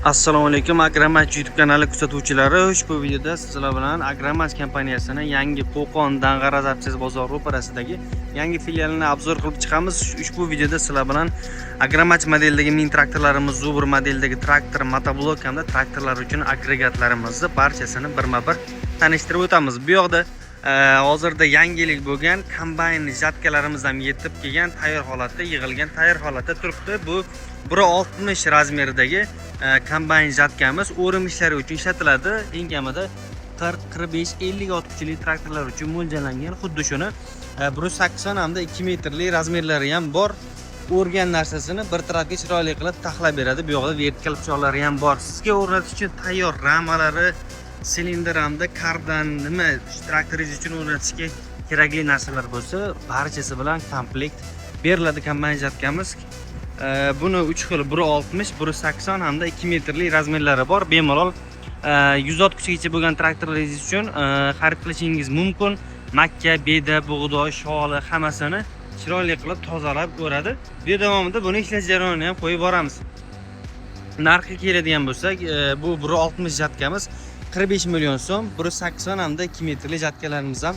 Assalomu alaykum, Agromatch YouTube kanali kuzatuvchilari. Ushbu videoda sizlar bilan Agromatch kompaniyasini yangi Qo'qon Dang'ara запчасть bozori ro'parasidagi yangi filialini обзор qilib chiqamiz. Ushbu videoda sizlar bilan Agromatch modelidagi mini traktorlarimiz, Zubr modelidagi traktor, motoblok hamda traktorlar uchun agregatlarimizni barchasini birma-bir tanishtirib o'tamiz. Bu yoqda hozirda yangilik bo'lgan kombayn жатка larimiz ham yetib kelgan, tayyor holatda yig'ilgan, tayyor holatda turibdi. Bu 1.60 размер idagi kombayn жатка miz o'rim ishlari uchun ishlatiladi. Eng kamida 40, 45, 50 ot kuchli traktorlar uchun mo'ljallangan. Xuddi shuni 180 hamda 2 metrli размер lari ham bor. O'rgan narsasini bir tarafga chiroyli qilib taxlab beradi. Bu yoqda vertikal pichoqlari ham bor. Sizga o'rnatish uchun tayyor ramalari, silindr hamda kardan, nima traktoringiz uchun o'rnatishga kerakli narsalar bo'lsa, barchasi bilan komplekt beriladi kombayn жатка miz. Buni 3 xil 1.60, 1.80 hamda 2 metrli размер lari bor. Bemalol 100 ot kuchigacha bo'lgan traktorlaringiz uchun xarid qilishingiz mumkin. Makka, beda, bug'doy, sholi hammasini chiroyli qilib tozalab o'radi. Video davomida buni ishlash jarayonini ham qo'yib boramiz. Narxi keladigan bo'lsak, bu 1.60 жатка miz 45 million so'm, 1.80 hamda 2 metrli жатка larimiz ham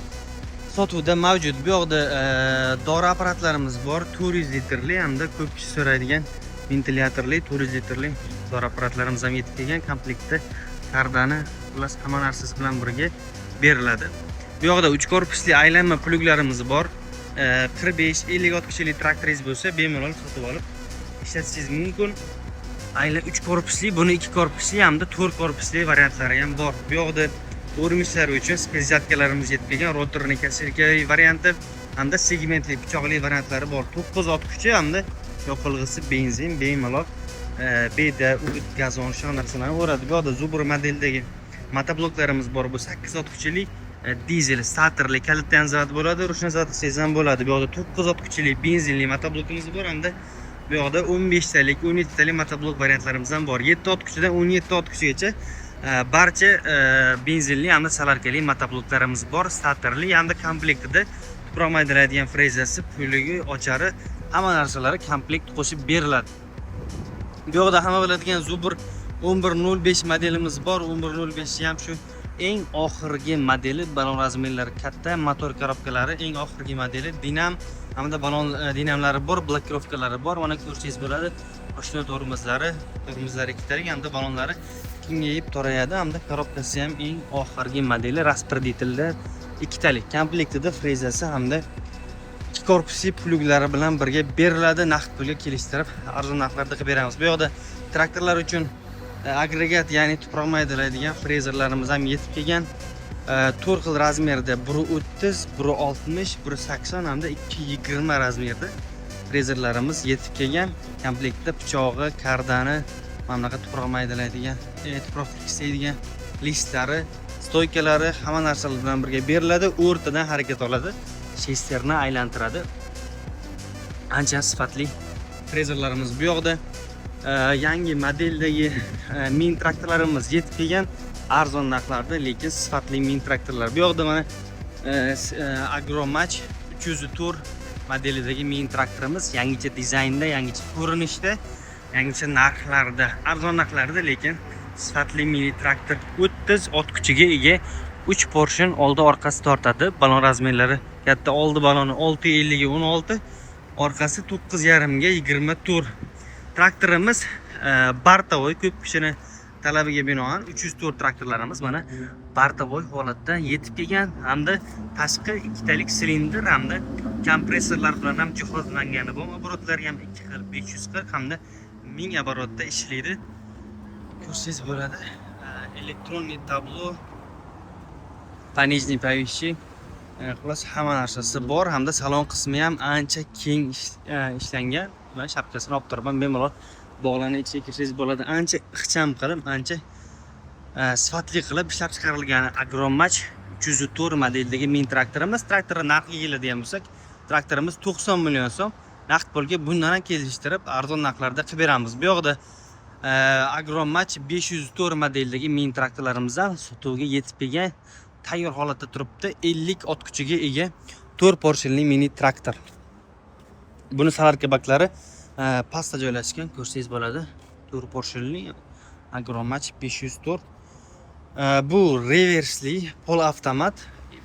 sotuvda mavjud. Bu yoqda dori apparatlarimiz bor, 400 litrli hamda ko'p kishi so'raydigan ventilyatorli 400 litrli dori apparatlarimiz ham yetib kelgan. Komplektda kardani, xullas, hamma narsasi bilan birga beriladi. Bu yoqda 3 korpusli aylanma плуг larimiz bor. 45, 50 ot kuchli traktoringiz bo'lsa, bemalol sotib olib ishlatishingiz mumkin. Aylan 3 korpusli, buni 2 korpusli hamda 4 korpusli variantlari ham bor. Bu yoqda o'rim ishlari uchun спец жатка larimiz yetib kelgan, роторный косилка varianti hamda segmentli pichoqli variantlari bor. 9 ot kuchi hamda yoqilg'isi benzin, bemalol beda, o't, gazon, shunaqa narsalarni o'radi. Bu yoqda Zubr modeldagi motobloklarimiz bor. Bu 8 ot kuchli dizel starterli, kalitdan ham zavod bo'ladi, ручной zavod qilsangiz ham bo'ladi. Bu yoqda 9 ot kuchli benzinli motoblokimiz bor hamda bu yoqda 15 talik, 17 talik motoblok variantlarimiz ham bor. 7 ot kuchidan 17 ot kuchigacha barcha benzinli hamda solarkali motobloklarimiz bor, starterli hamda komplektida tuproq maydalaydigan frezasi, puligi, ochari, hamma narsalari komplekt qo'shib beriladi. Bu yoqda hamma biladigan Zubr 1105 modelimiz bor. 1105 ham shu eng oxirgi modeli, balon размер lari katta, motor коробка lari eng oxirgi modeli, dinam hamda balon dinamlari bor, блокировка lari bor. Mana, ko'rsangiz bo'ladi, oshna tormozlari, tormozlari ikkitalik hamda balonlari kengayib torayadi hamda коробка si ham eng oxirgi modeli, распределитель da ikkitalik, komplektida frezasi hamda ikki korpusli плуг lari bilan birga beriladi. Naqd pulga kelishtirib, arzon narxlarda qilib beramiz. Bu yoqda traktorlar uchun agregat, ya'ni tuproq maydalaydigan frezerlarimiz ham yetib kelgan. To'rt xil размер da: 1.30, 1.60, 1.80 hamda 2.20 размер da frezerlarimiz yetib kelgan. Komplektda pichog'i, kardani, mana bunaqa tuproq maydalaydigan, tuproq tekislaydigan listlari, стойка lari, hamma narsalar bilan birga beriladi. O'rtadan harakat oladi, шестерня aylantiradi. Ancha sifatli frezerlarimiz. Bu yoqda yangi modeldagi mini traktorlarimiz yetib kelgan, arzon narxlarda, lekin sifatli mini traktorlar. Bu yoqda mana Agromach 304 modelidagi mini traktorimiz yangicha dizaynda, yangicha ko'rinishda, yangicha narxlarda, arzon narxlarda, lekin sifatli mini traktor, 30 ot kuchiga ega, 3 поршень, oldi orqasi tortadi. Balon размер lari katta, oldi baloni 6.50 ga 16, orqasi 9.5 ga 24. Traktorimiz бортовой. Ko'p kishini talabiga binoan 304 traktorlarimiz mana бортовой holatda yetib kelgan hamda tashqi ikkitalik silindr hamda kompressorlar bilan ham jihozlangani bu. Оборот lari ham ikki xil, 540 hamda 1000 оборот da ishlaydi. Ko'rsangiz bo'ladi, электронный табло, пониженный, повышенный, xullas, hamma narsasi bor hamda salon qismi ham ancha keng ishlangan. Man shapkasini olib turibman, bemalol bog'lanib ichiga kirsangiz bo'ladi. Ancha ixcham qilib, ancha sifatli qilib ishlab chiqarilgan Agromach 304 modeldagi mini traktorimiz. Traktorni narxiga keladigan bo'lsak, traktorimiz 90 million so'm. Naqd pulga bundan ham kelishtirib, arzon narxlarda qilib beramiz. Bu yoqda Agromach 504 modeldagi mini traktorlarimiz ham sotuvga yetib kelgan, tayyor holatda turibdi. 50 ot kuchiga ega 4 поршень li mini traktor. Buni солярка baklari pastda joylashgan, ko'rsangiz bo'ladi. 4 поршень li Agromach 504. Bu reversli, полуавтомат,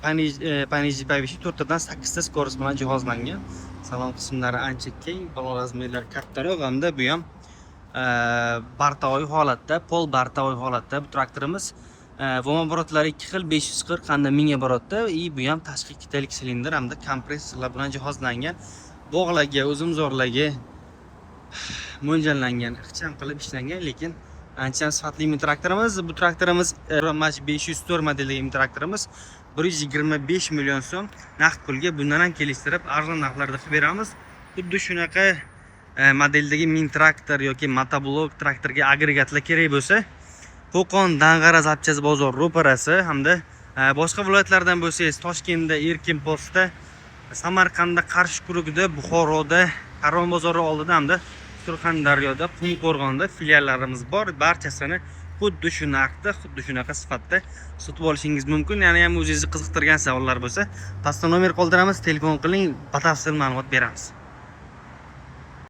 пониженный, повышенный, to'rttadan sakkizta скорость bilan jihozlangan. Salon qismlari ancha keng, balon razmerlari kattaroq hamda bu ham бортовой holatda, пол бортовой holatda bu traktorimiz. Вал оборот lari ikki xil, 540 hamda 1000 оборот da, и bu ham tashqi ikkitalik silindr hamda kompressorlar bilan jihozlangan. Bog'larga, uzumzorlarga mo'ljallangan, ixcham qilib ishlangan, lekin ancha sifatli mini traktorimiz. Bu traktorimiz, Mach 504 modeldagi mini traktorimiz 125 million so'm naqd pulga, bundan ham kelishtirib, arzon narxlarda qilib beramiz. Xuddi shunaqa modeldagi mini traktor yoki motoblok traktorga agregatlar kerak bo'lsa, Qo'qon Dang'ara запчасть bozor ro'parasi hamda boshqa viloyatlardan bo'lsangiz, Toshkentda Erkin postda, Samarqandda Qarshi kurugida, Buxoroda Karvon bozori oldida hamda Surxondaryoda Qumqo'rg'onda filiallarimiz bor. Barchasini xuddi shu narxda, xuddi shunaqa sifatda sotib olishingiz mumkin. Yana ham o'zingizni qiziqtirgan savollar bo'lsa, pastda nomer qoldiramiz, telefon qiling, batafsil ma'lumot beramiz.